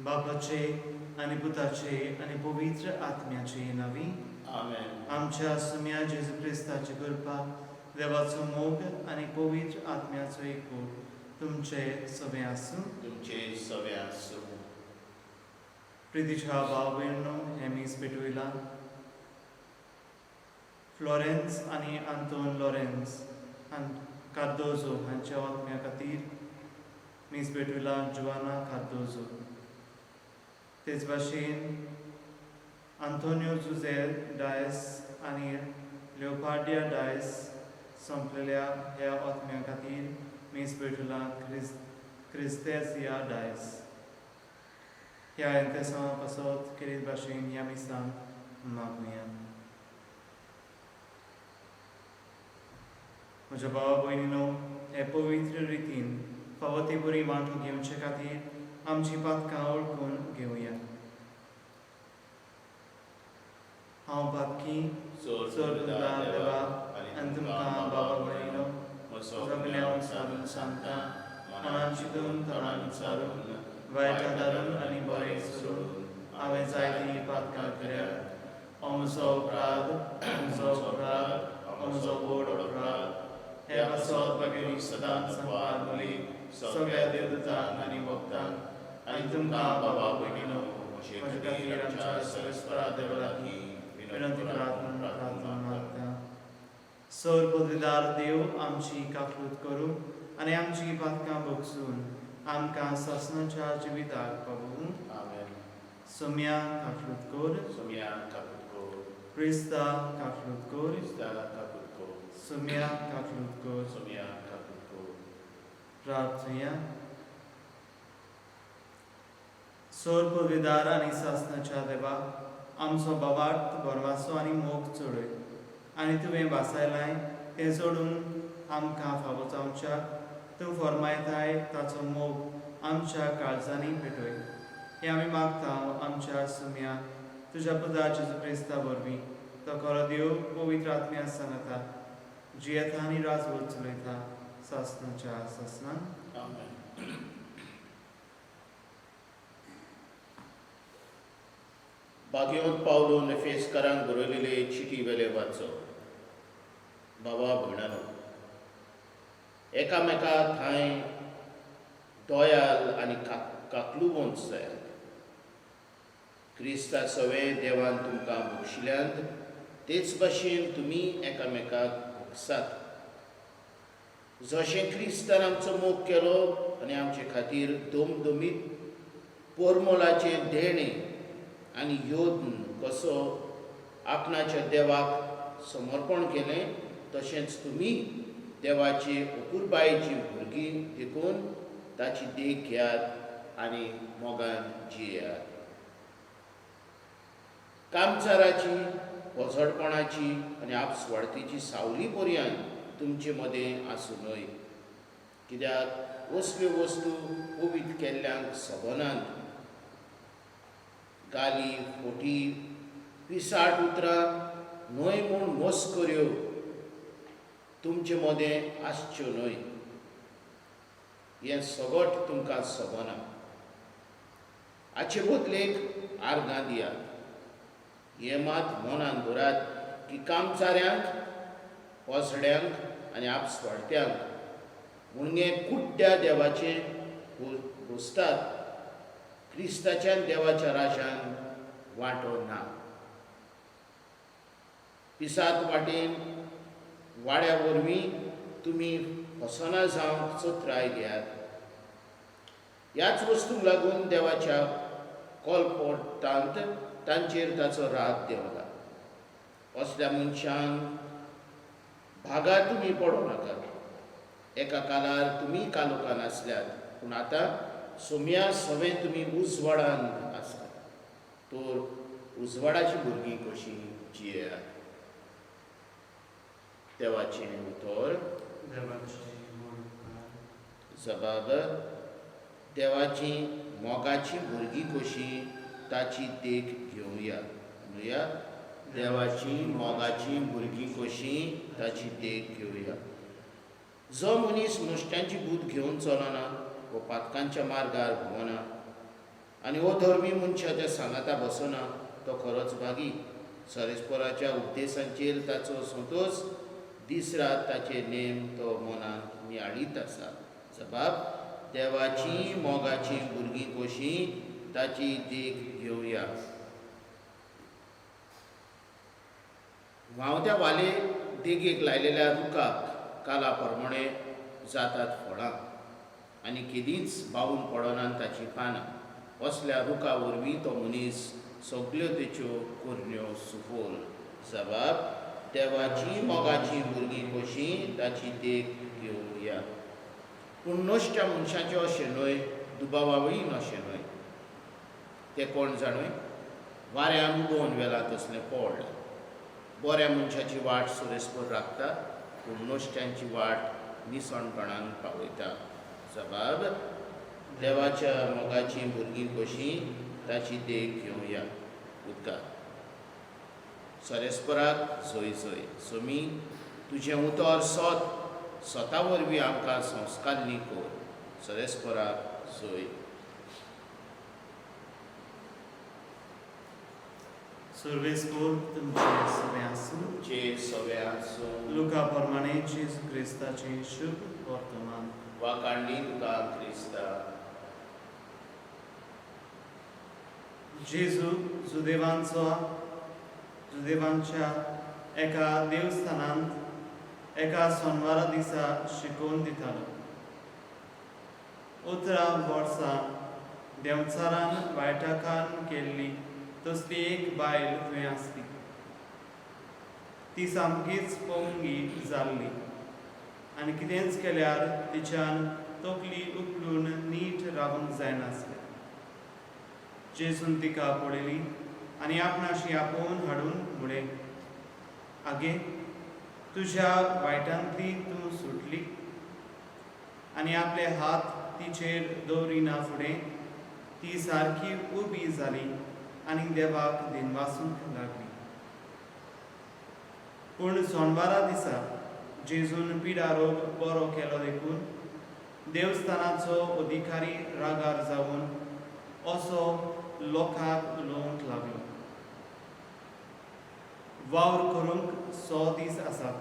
बापाचे आनी पुताचे आनी पवित्र आत्म्याचे नांवी. आमेन. आमच्या सुम्या जेजू क्रिस्ताची कृपा, देवाचो मोग आनी पवित्र आत्म्याचो एकवट तुमचे सगळें आसूं. तुमचे सवे आसूं. प्रितीच्या भाव भयणो, हें मीस पेटवयलां फ्लॉरेन्स आनी आंतोन लॉरेन्स कार्दोजो हांच्या आत्म्या खातीर. मीस पेटवयलां जुवाना कार्दोजो. तेच भाशेन आंतोनियो जुझेल डायस आनी लिओपार्डिया डायस सोंपलेल्या ह्या आत्म्या खातीर मीस पेटवयलां क्रिस्तेजिया डायस. ह्या इंतेसांवा पासत खेरीत भाशेन ह्या मिसांत मागुया. म्हज्या भावा भयणीनो, हे पवित्र रितीन फावो ते बरी वांटो घेवचे खातीर आमची पातकां वळखून घेवया. हांव पातकी चड देवा आनी तुमकां बाबा भयणीनो, सगळ्यांक विचारून सांगता, मनान चिंतून, तोंडान विचारून, वायट आदारून आनी बरें सोडून हांवें जायतीं पातकां केल्यात. हो म्हजो अपराध, म्हजो अपराध, हो म्हजो व्हड अपराध. हे पासत भगिनी सदांच संपार मुली, सगळ्या देवदूतांक आनी भक्तांक आनी तुमकां बाबा भयणीनो, म्हज्या खातीर आमच्या सर्वेस्परा देवा लागीं विनंती करात म्हणून प्रार्थना मागता. सर पदवीदार देव आमची काकलूत करूं आनी आमची पातकां भोगसून आमकां सासणाच्या जिविताक पावूं. आमेन. सोम्या काकलूत कर. सोम्या काकूत कर. क्रिस्ता काकलूत कर. क्रिस्ता काकूत कर. सोम्या काकलूत कर. सोम्या काकूत कर. प्रार्थुया. सोर पदवीदार आनी सासणाच्या देवा, आमचो बाबार्थ, भरमासो आनी मोग चडय आनी तुवें भासायलाय तें सोडून आमकां फावो जावच्याक तूं फॉर्मायताय ताचो मोग आमच्या काळजांनी पेटय. हें आमी मागता आमच्या सुम्या तुज्या पुता जेजू क्रिस्ता वरवीं, तो खरो देव पवित्र आत्म्या सांगता जियेता आनी राजवट चलयता सासणाच्या सासणाक. आमेन. भाग्यवंत पावलून एफेसकारांक बरयलेले चिटी वेले वाचो. बाबा भयणानो, एकामेका थांय दयाल आनी काकलुवंत जायात. क्रिस्ता सवें देवान तुमकां बक्षिल्यांत, तेच भाशेन तुमी एकामेकाक भोगसात. जशें क्रिस्तान आमचो मोग केलो आनी आमचे खातीर दमदमीत पोरमोलाचें देणें आनी योद्न कसो आपणाच्या देवाक समर्पण केलें, तशेंच तुमी देवाचे अपुरबायेचीं भुरगीं देखून ताची देख घेयात आनी मोगान जियेयात. कामचाराची, पोजडपणाची आनी आपस्वार्थीची सावली पर्यंत तुमचे मदें आसूं न्हय, कित्याक असल्यो वस्तू पवित्र केल्ल्यांक सोबनात. गाली, फोटी, पिसाट उतरां न्हय म्हूण मस्कऱ्यो तुमचे मदें आसच्यो न्हय. हें सगट तुमकां सोबना. हाचे बदलेक आर्गां दियात. हें मात मनान दवरात की कामचाऱ्यांक, पोसड्यांक आनी आपस्वार्थ्यांक म्हणगे कुड्ड्या देवाचें भोसतात क्रिस्ताच्यान देवाच्या राजान वांटो ना. पिसात वाटेन वाड्या वरवीं तुमी फसना जावंक चत्राय घेयात. ह्याच वस्तूंक लागून देवाच्या कोलपोटांत तांचेर ताचो राग देंवला. असल्या मनशांक भागा तुमी पडूं नाकात. एका काळार तुमी कालोखान आसल्यात, पूण आतां सोम्या सवें तुमी उजवाडान आसात, तर उजवाडाची भुरगीं कशीं जियेयात. देवाचें उतर. देवाचे उपकार. जबाब: देवाची मोगाची भुरगीं कशीं ताची देख घेवया. म्हणुया, देवाची मोगाची भुरगीं कशीं ताची देख घेवया. जो मनीस मुश्ट्यांची बूद घेवन चलना वो पातकांच्या मार्गार भोंवना आनी हो धर्मी मनशाच्या सांगाता बसना तो खरोच भागी. सरेस्पराच्या उपदेशांचेर ताचो संतोश, दीस रात ताचे नेम तो मनांत नियाळीत आसा. जबाब देवाची मोगाची भुरगीं कशीं ताची देख घेवया. व्हांवत्या वाले देगेक लायलेल्या रुखाक काला प्रमाणे जातात फळां आनी केदींच बावून पडनात ताचीं पानां. असल्या रुखा वरवीं तो मनीस सगल्यो तेच्यो करण्यो सुफोल. जबाब देवाची मोगाची भुरगीं कशीं ताची देख घेवया. पूण नश्ट्या मनशाचें अशें न्हय, दुबावावय अशें न्हय. ते कोण जाणूय वाऱ्यान उडोवन वेला तसलें पोड. बऱ्या मनशाची वाट सुरेस्पर राखता, पूण नश्ट्यांची वाट निसणपणान पावयता. जबाब देवाच्या मोगाची भुरगीं कशीं ताची देख घेवया. उदकार सरेस्पराक जय जय. सोमी तुजें उतर सत, सता वरवीं आमकां संस्कार न्ही कर. सरेस्पराक जय. सर्वेस्पोर तुमचे सगळें आसूं. चे सगळें आसूं. लुका प्रमाणे जेजू क्रिस्ताचें शुभ वर्तमान. वाकांडी तुका क्रिस्ता. जेजू जुदेवांच्या एका देवस्थानांत एका सोनवारा दिसा शिकोवन दितालो. 18 वर्सां देंवचारान वायटाकान केल्ली तसली एक बायल थंय आसली. ती सामकीच पोंगी जाल्ली आनी कितेंच केल्यार तिच्यान तकली उखलून नीट रावंक जायनासलें. जेजून तिका पळयली आनी आपणाशी आपोवन हाडून म्हळें, आगे, तुज्या वायटांतली तूं सुटली. आनी आपले हात तिचेर दवरिना फुडें ती सारकी उबी जाली आनी देवाक दिनवासूंक लागली. पूण सोनवारा दिसा जेजून पिडा रोग बरो केलो देखून देवस्थानाचो अधिकारी रागार जावन असो लोकांक उलोवंक लागलो, वावर करूंक 100 दीस आसात,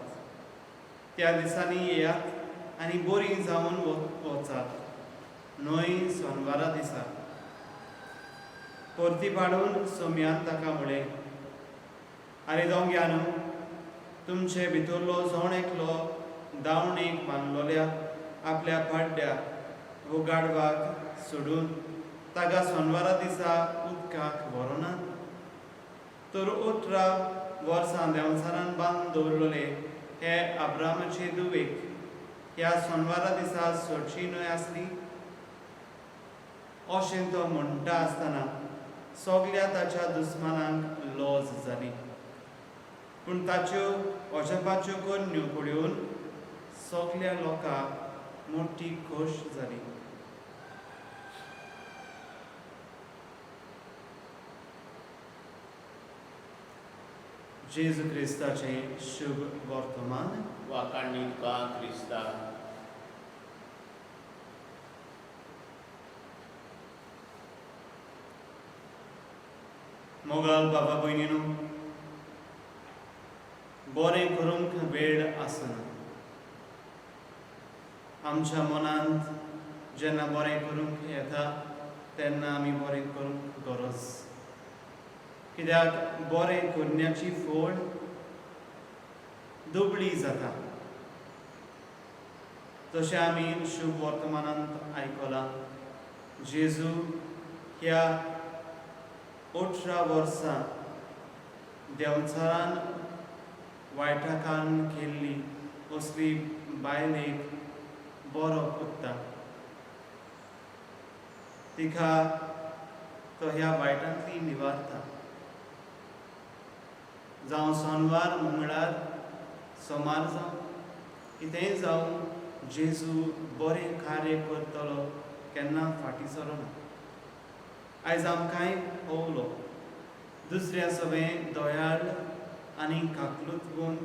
त्या दिसांनी येयात आनी बरीं जावन वचात, न्हय सोनवारा दिसा. परती पाडून सोम्यान ताका म्हळें, आरे दोंग्यानू, तुमचे भितरलो जण एकलो दावणेक बांदलोल्या आपल्या पाड्ड्या वो गाडवाक सोडून ताका सोनवारा दिसा उदकाक व्हरोना? तर 18 वर्सां देंवचारान बांदून दवरलेले हे आब्रामाचे दुवेक ह्या सोनवारा दिसा सोडची न्हय आसली? अशें तो म्हणटा आसतना सगल्या ताच्या दुस्मानांक लज जाली. पूण ताच्यो अजापाच्यो करण्यो पळोवन सगल्या लोकांक मोटी खोश जाली. जेजू क्रिस्ताचें शुभ वर्तमान. वाकांडी तुका क्रिस्ता. मोगाल बाबा भयणीनू, बरें करूंक वेळ आसना. आमच्या मनांत जेन्ना बरें करूंक येता तेन्ना आमी बरें करूंक गरज, कित्याक बरें करण्याची फोड दुबळी जाता. तशें आमी शुभ वर्तमानांत आयकलां, जेजू ह्या 18 वर्सां देंवचारान वायटाकान केल्ली असली बायलेक बरो कोत्ता, तिका तो ह्या वायटांतली निवारता. जावं सोनवार, मंगळार, सोमार जावं, कितेंय जावं, जेजू बरें कार्य करतलो केन्ना फाटीं सरना. आयज आमकांय पवलो दुसऱ्या सगळें दयाळ आनी काकलुतवंत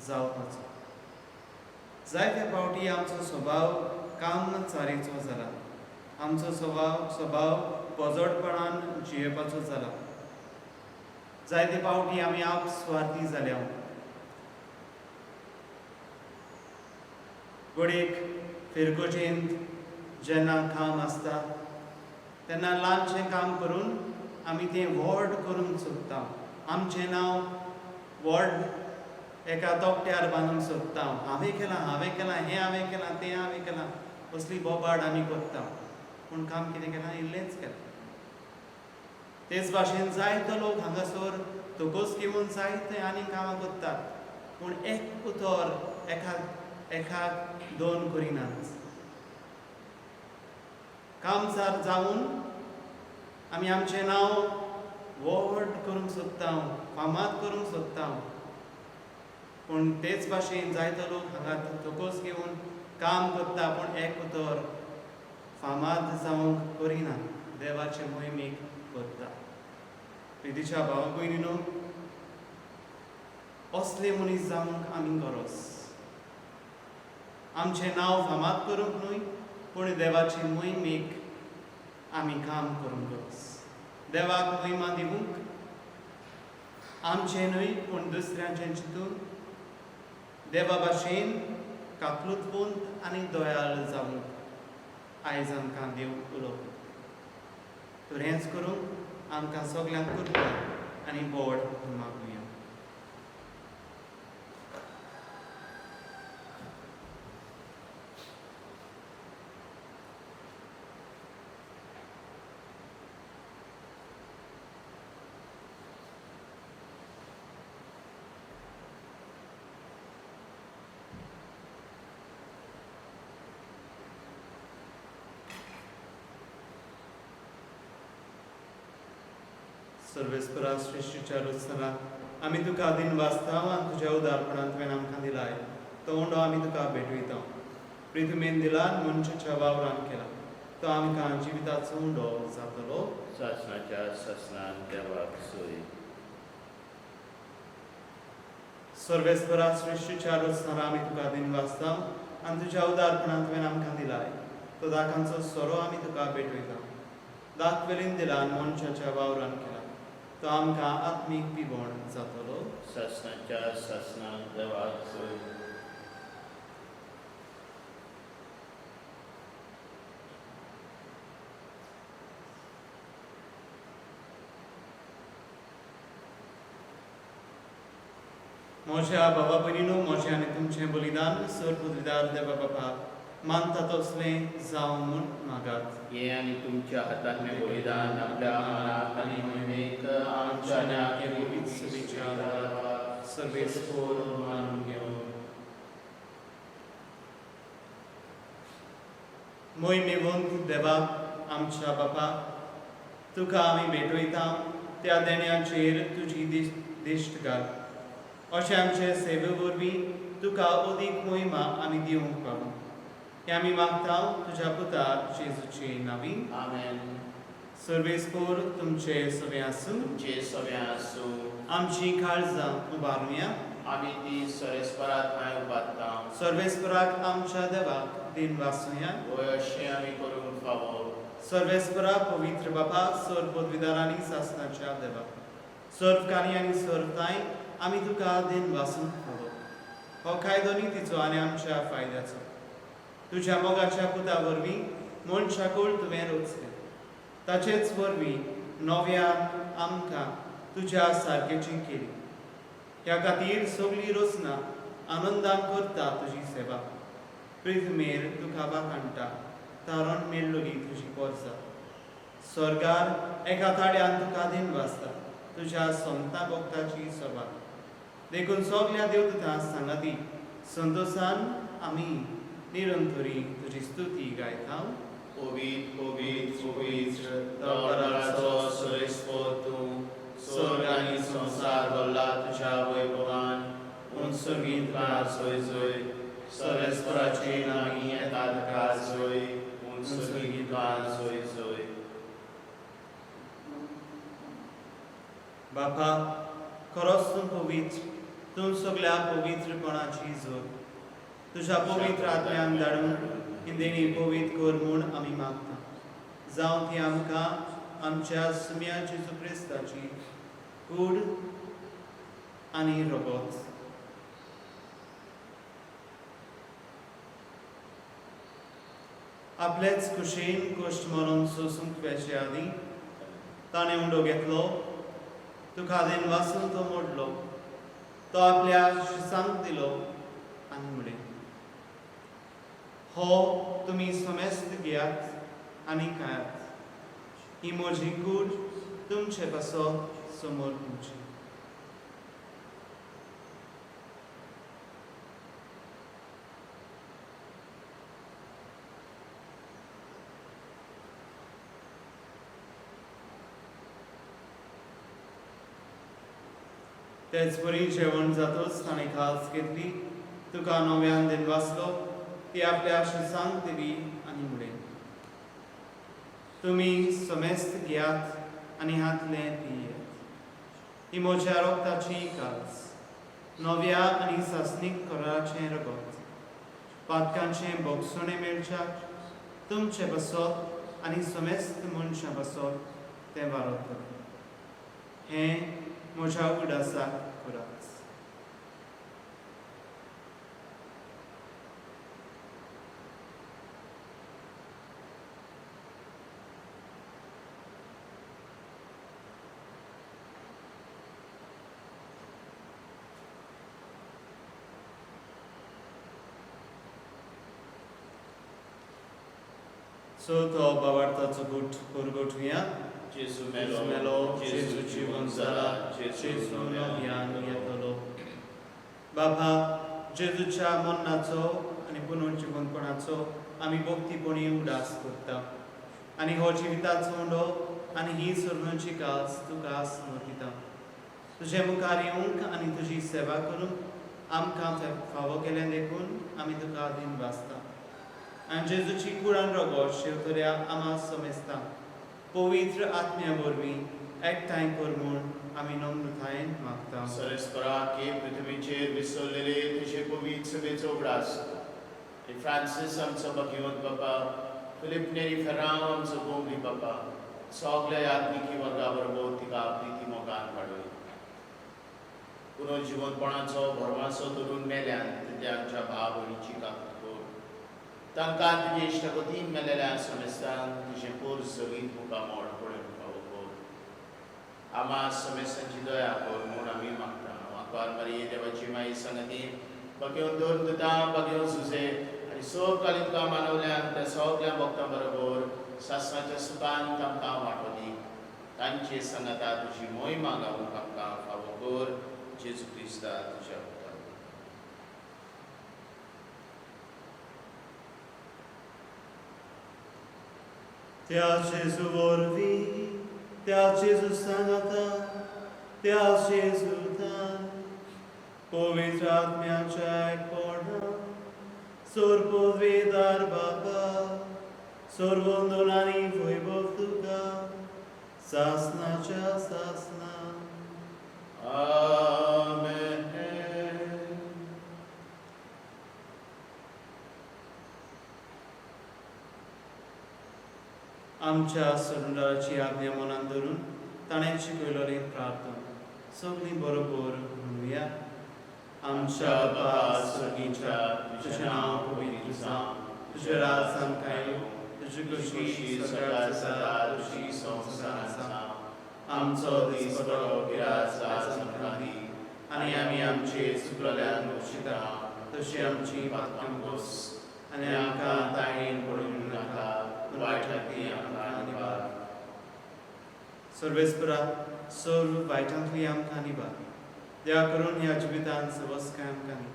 जावपाचो. जायते फावटी आमचो स्वभाव कामचारीचो जाला, आमचो स्वभाव पोजडपणान जियेवपाचो जाला. जायते फावटी आमी आपस्वार्थी जाल्या. घडयेक फिरगोजेंत जेन्ना काम आसता तेन्ना ल्हानशें काम करून आमी तें व्हड करूंक सोदता. आमचें नांव व्हड एका तकट्यार बांदूंक सोदता. हांवें केलां, हांवें केलां, हें हांवें केलां, तें हांवें केलां, असली बोबाड आमी करता. पूण काम कितें केलां? इल्लेंच केलां. तेच भाशेन जायतो लोक हांगासर तकस घेवन जायते आनी कामां करतात, पूण एक उतर एकाक एकाक दोन करिनात. कामसार जावन आमी आमचें नांव व्हड करूंक सोदता, फामाद करूंक सोदता. पूण तेच भाशेन जायतो लोक हांगा तकस घेवन काम करता, पूण एक उतर फामाद जावंक करिना, देवाचे मोहिमेक करता. प्रितीच्या भाव भयणीनो, असले मनीस जावंक आमी गरज. आमचें नांव फामाद करूंक न्हय, पूण देवाचे मोहिमेक आमी काम करूंक गरज. देवाक मोहिमा दिवंक आमचें न्हय, पूण दुसऱ्यांचें चिंतून देवा भाशेन काकलुतवंत आनी दयाळ जावंक आयज आमकां देव उलोवप. तर हेंच करूंक आमकां सगल्यांक कृपा आनी बोड मागुया. सर्वेस्परा सृश्टीच्या रचना आमी तुका दिन वाचता आनी तुज्या उदारपणान तुवें आमकां दिलाय तो उंडो आमी तुका भेटयता. प्रितुमेन दिला मनशाच्या वावरान केला तो आमकां जिविताचो उंडो जातलो. सासणाच्या सासणान देवाक सोय. सर्वेस्परा सृश्टीच्या रचना आमी तुका दिन वाचता आनी तुज्या उदारपणान तुवें आमकां दिलाय तो दाकांचो सोरो आमी तुका भेटयता. दाखवेलीन दिला मनशाच्या वावरान केला तो आमकां आत्मीक पिवण जातलो. सासणाच्या सासणान देवाक सोय. म्हज्या बाबा भयणीनो, म्हजें आनी तुमचें बलिदान सर पदवीदार देवा बाबा मानता तसलें जावं म्हूण मागात. हें आनी तुमच्या हातांतलें बलिदान आपल्या मनाक आनी मोहिमेक आमच्या सर्वेस्पोर मानून घेवन मोहिमेवंत देवा आमच्या बापा, तुका आमी भेटयता त्या देण्याचेर तुजी दिश्ट घाल. अशें आमचे सेवे वरवीं तुका अदीक मोहिमा आमी दिवंक पावूं. हें आमी मागता तुज्या पुता जेजूचे नांवी. आमेन. सर्वेस्पोर तुमचे सगळें आसूं. तुमचे सगळें आसूं. आमची काळजां उबारुया. आमी ती सर्वेस्परात ठांय उबारता. सर्वेस्पराक आमच्या देवाक दिन वाचुया. वय अशें आमी करूंक फावो. सर्वेस्परा पवित्र बापा, सर्व पदवीदार आनी सासणाच्या देवा, सर्वकारी आनी सर्वताय आमी तुका दिन वाचूंक फावो. हो कायदो नितीचो आनी आमच्या फायद्याचो. तुज्या मोगाच्या पुता वरवीं मनशाकूळ तुवें रचलें, ताचेच वरवीं नव्यान आमकां तुज्या सारकेची केली. ह्या खातीर सगळी रचना आनंदान करता तुजी सेवा. प्रिथमेर तुका वाखाणटा, तारण मेळ्ळी तुजी पोरसा. स्वर्गार एका ताळ्यान तुका दिन वाचता तुज्या सोमता भक्ताची सभा. देखून सगल्या देवदूतां सांगाती संतोसान आमी निरंतरी तुजी स्तुती गायता. पवित्र पवित्र पवित्र दवराचो सर्वेस्पोर तूं, स्वर्ग आनी संवसार भरला तुज्या वैभवान. उंच तुका सोय सोय, सर्वेस्पराचे नांवी येता तुका सोय, उंच तुका सोय सोय. बापा, खरोच तूं पवित्र, तूं सगल्या पवित्रपणाची जोड. तुज्या पवित्र आत्म्यान धाडून ही देणी पवित्र कर म्हूण आमी मागता. जावं ती आमकां आमच्या सुम्या जेजू क्रिस्ताची कूड आनी रगत. आपलेच कुशीन कश्ट मरून सोसूंक वेचे आदीं ताणें उंडो घेतलो, तुका वासून तो मोडलो, तो आपल्या शिसांक दिलो आनी म्हणलें, हो तुमी समेस्त घेयात आनी खायात, ही म्हजी कूड तुमचे पासत समोर तुमची. तेच परी जेवण जातच ताणें खास घेतली, तुका नव्यान दिनवासलो, ती आपल्या शिसांक दिली आनी म्हणलें, तुमी समेस्त घेयात आनी हातलें पियेत, ही म्हज्या रोगताची काज, नव्या आनी सासणीक कराराचें रगत, पातकांचें बोगसणें मेळच्याक तुमचें बसत आनी समेस्त मनशां बसत तें वारतलें. हें म्हज्या उडासाक करात. सो तो बाबार्थाचो गुट परगटुया. जेजू जेजू मेलो, जेजू जिवन जाला, जेजू नव्यान येतलो. बाबा, जेजूच्या मरणाचो आनी पुनर्जिवनपणाचो आमी भक्तीपणी उडास करता आनी हो जिविताचो उंडो आनी ही सर्वांची काज तुका समर्पिता. तुजे मुखार येवंक आनी तुजी सेवा करूंक आमकां फावो केलें देखून आमी तुका दिन वाचता. आनी जेजूची कुडान रगत शेवतऱ्या आमा समेस्ता पवित्र आत्म्या वरवीं एकठांय कर म्हूण आमी नम्रतायेन मागता. सरस्पराके पृथ्वीचेर विसरलेले तुजे पवित्र सभेचो उगडास आनी फ्रांसीस आमचो भगिवंत बापा, फिलीप नेरी फेर्रांव आमचो बोंबली बापा, सगल्या याज्ञिकी वर्गा बरोबर तिका प्रिती मोगान वाडय. पुनर्जिवनपणाचो भरमासो धरून मेल्यान तितल्या आमच्या भाव भयणीची काकूत कर. तांकां तुजे इश्टागतीन मेलेल्या समेस्तांक तुजें पोर सगीत मुखामोड पळोवंक फावो कर. आमा समेस्तांची दया कर म्हूण आमी मागता. आंकवार मारये देवाची माई संगतीन बागेवन दोन दुतां बागेवन सुजे आनी सगळीं तुका मानवल्यान त्या सगळ्या भक्तां बरोबर सासणाच्या सुखान तांकां वांटो दी. तांचे सांगाता तुजी मोहिमा गावूंक आमकां फावो कर. जेजू क्रिस्ता तुज्या पुता. त्या जेजू वरवीं, त्या जेजू सांगाता, त्या जेजूतान पवित्र आत्म्याच्या एकपणान सर्ववेदार बाबा, सर्वंदन आनी वैभव तुका सासणाच्या सासणा. आमेन. आमच्या सरुंडाची आज्ञा मनान धरून ताणें शिकयलेली प्रार्थना सगळीं बरोबर म्हणुया. आमच्या बापा स्वर्गीच्या, तुजें नांव पवित्र जावं, तुजें राज आमकां येवं, तुजी खोशी सगळ्याक जाता तशी संवसारांत जावं. आमचो दीसपट्टो गिरास आज आमकां दी आनी आमी आमचे चुकलेल्यांक बक्षिता तशी आमची पातकां बोस आनी आमकां ताळेन पडूंक नाका, वायटांतली आमकां निवार. सर्वेस्परा, सर्व वायटांतली आमकां निवार. देवा करून ह्या जिवितांत सवस्काय आमकां दी.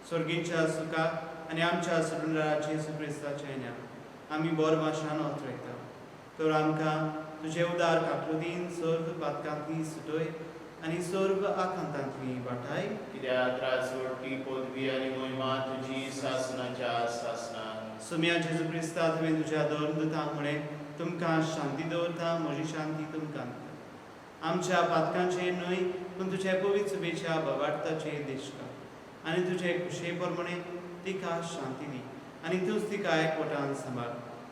स्वर्गीच्या सुखाक आनी आमच्या सरुंडाच्या जेजू क्रिस्ताच्या न्याय आमी बोर भाशान ओतरयता. तर आमकां तुजे उदार काकलुदीन सर्व पातकांतली सुटय आनी सर्व आकांतांतली वाटाय. कित्याक राजवटी पदवी आनी मोहिमा तुजी सासणाच्या सासणान. सुम्या जेजू क्रिस्ता, तुवें तुज्या दोन दुतांक म्हळें, तुमकां शांती दवरता, म्हजी शांती तुमकां दिता. आमच्या पातकांचे न्हय पूण तुज्या पवित्र सुबेच्या बाबार्थाचे देशका आनी तुजे खुशे प्रमाणे तिका शांती दी आनी तूंच तिका एकवटान सांबाळ,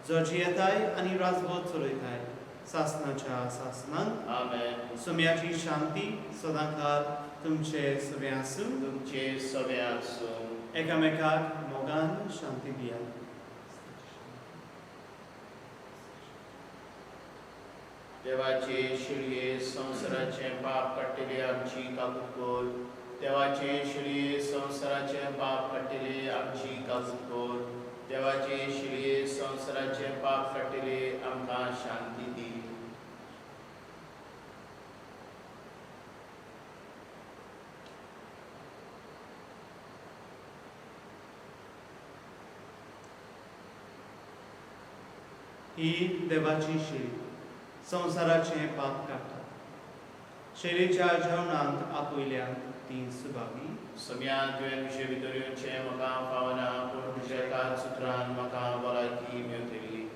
जो जियेताय आनी राजवट चलयताय सासनाच्या सासनाक. आमेन. सोम्याची शांती सदांकाळ तुमचे सगळे आसूं. तुमचे सगळे आसूं. एकामेकाक मोगान शांती दियात. देवाचे शिळये संवसाराचें पाप काडटले आमची काकूत कर. देवाचे शिळये संवसाराचें पाप काडटले आमची काकूत कर. देवाचे शिळये संवसाराचें पाप काडटले आमकां शांती दी. ही देवाची शेळी संवसाराचें पाप काडटा. शेळीच्या जेवणांत आपयल्यात ती सुभागी. सम्या तुवें तुजे भितर येवचें म्हाका फावना, पूण तुज्या एकाच सुत्रान म्हाका भलायकी मेवतली.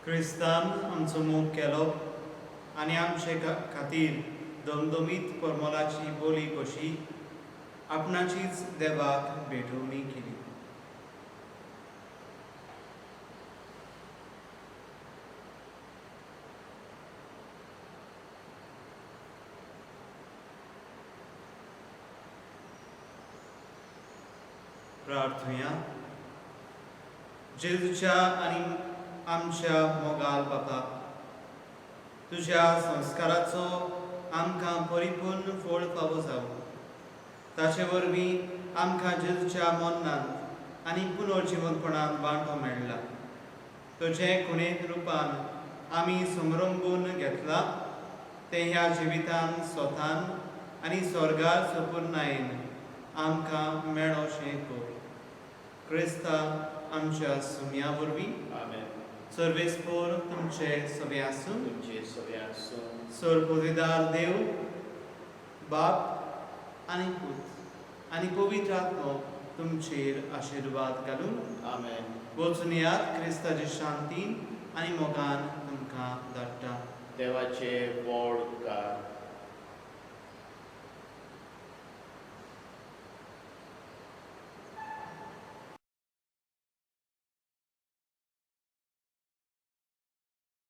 क्रिस्तान आमचो मोग केलो आनी आमचे खातीर दमदमीत परमोलाची बोली कशी आपणाचीच देवाक भेटवणी केली. प्रार्थुया. जेजूच्या आनी आमच्या मोगाल बापा, तुज्या संस्काराचो आमकां परिपूर्ण फळ फावो जावं. ताचे वरवीं आमकां जेजूच्या मरणांत आनी पुनर्जिवनपणांत वांटो मेळ्ळा. तुजें खुणेत रुपान आमी समरंबून घेतला तें ह्या जिवितान स्वतान आनी स्वर्गार सपूर्णायेन आमकां मेळोशें कर. क्रिस्ता आमच्या सुम्या वरवीं. आमेन. सर्वेस्पोर तुमचे सगळे आसूं. तुमचे सगळे आसूं. सर्वपोदेदार देव बाप आनी पूत आनी पवित्र आत्मो तुमचेर आशिर्वाद घालूं. आमेन. वचून यात क्रिस्ताचे शांतीन आनी मोगान तुमकां धाडटा. देवाचे व्हड उपकार.